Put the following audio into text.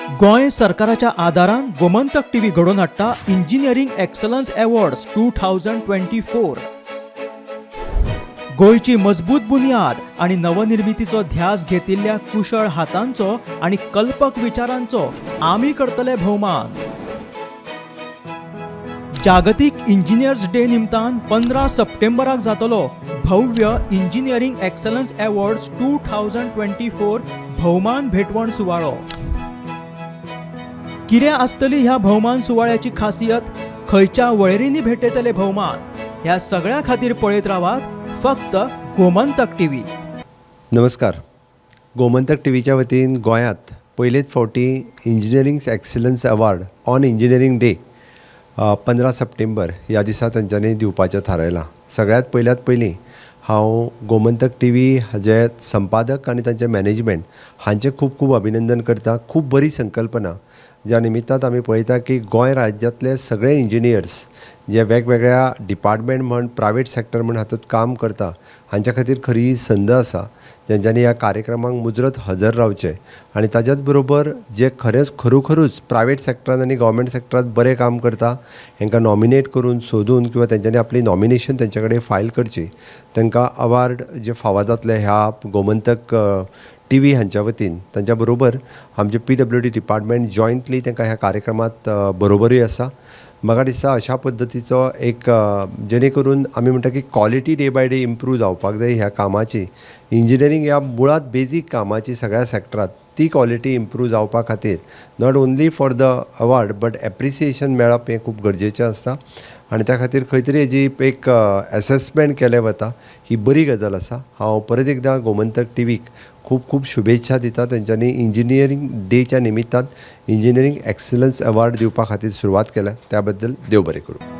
गोंय सरकाराच्या आदारान गोमंतक टीव्ही घडोवन हाडटा Engineering Excellence Awards 2024. गोंयची मजबूत बुन्याद आनी नवनिर्मितीचो ध्यास घेतिल्ल्या कुशळ हातांचो आनी कल्पक विचारांचो आमी करतले भोवमान. जागतीक इंजिनियर्स डे निमतान 15 सप्टेंबराक जातलो भव्य Engineering Excellence Awards 2024 भोवमान भेटवण सुवाळो. कितें आसतली ह्या भोवमान सुवाळ्याची खासियत? खंयच्या वळेरींनी भेटयतले भोवमान? ह्या सगळ्या खातीर पळयत रावात फक्त गोमंतक टीव्ही. नमस्कार. गोमंतक टीव्हीच्या वतीन गोंयांत पयलेच फावटी Engineering Excellence Award on Engineering Day 15 सप्टेंबर ह्या दिसा तांच्यांनी दिवपाचें थारायलां. सगळ्यांत पयल्यात पयलीं हांव गोमंतक टीव्ही हाजे संपादक आनी तांचें मॅनेजमेंट हांचें खूब खूब अभिनंदन करता. खूब बरी संकल्पना, ज्या निमित्तान आमी पळयता की गोंय राज्यांतले सगळे इंजिनियर्स जे वेगवेगळ्या डिपार्टमेंट म्हण, प्रायवेट सॅक्टर म्हण हातूंत काम करता, हांच्या खातीर खरी संद आसा, जेंच्यांनी ह्या कार्यक्रमाक मुजरत हजर रावचें आनी ताज्याच बरोबर जे खरेंच खरोखरूच प्रायवेट सॅक्टरान आनी गव्हर्मेंट सॅक्टरांत बरें काम करता, हेंकां नॉमिनेट करून सोदून किंवा तेंच्यांनी आपली नॉमिनेशन तेंच्या कडेन फायल करची. तांकां अवार्ड जे फावो जातले ह्या गोमंतक टीव्ही हांच्या वतीन, तांच्या बरोबर आमचे पीडब्ल्यूडी डिपार्टमेंट जॉयंटली तांकां ह्या कार्यक्रमांत बरोबरूय आसा. म्हाका दिसता अशा पद्दतीचो एक जेणे करून आमी म्हणटा की quality day by day improve जावपाक जाय ह्या कामाची. इंजिनियरींग ह्या मुळात बेजीक कामाची सगळ्या सॅक्टरांत ती क्वॉलिटी इम्प्रूव जावपा खातीर not only for the award but appreciation मेळप हें खूब गरजेचें आसता आनी त्या खातीर खंय तरी हेजी एक एसेसमेंट केलें वता, ही बरी गजाल आसा. हांव परत एकदां गोमंतक टीव्हीक खूब खूब शुभेच्छा दिता. तेंच्यांनी इंजिनियरींग डेच्या निमित्तान इंजिनियरींग एक्सलन्स अवॉर्ड दिवपा खातीर सुरवात केल्या, त्या बद्दल देव बरें करूं.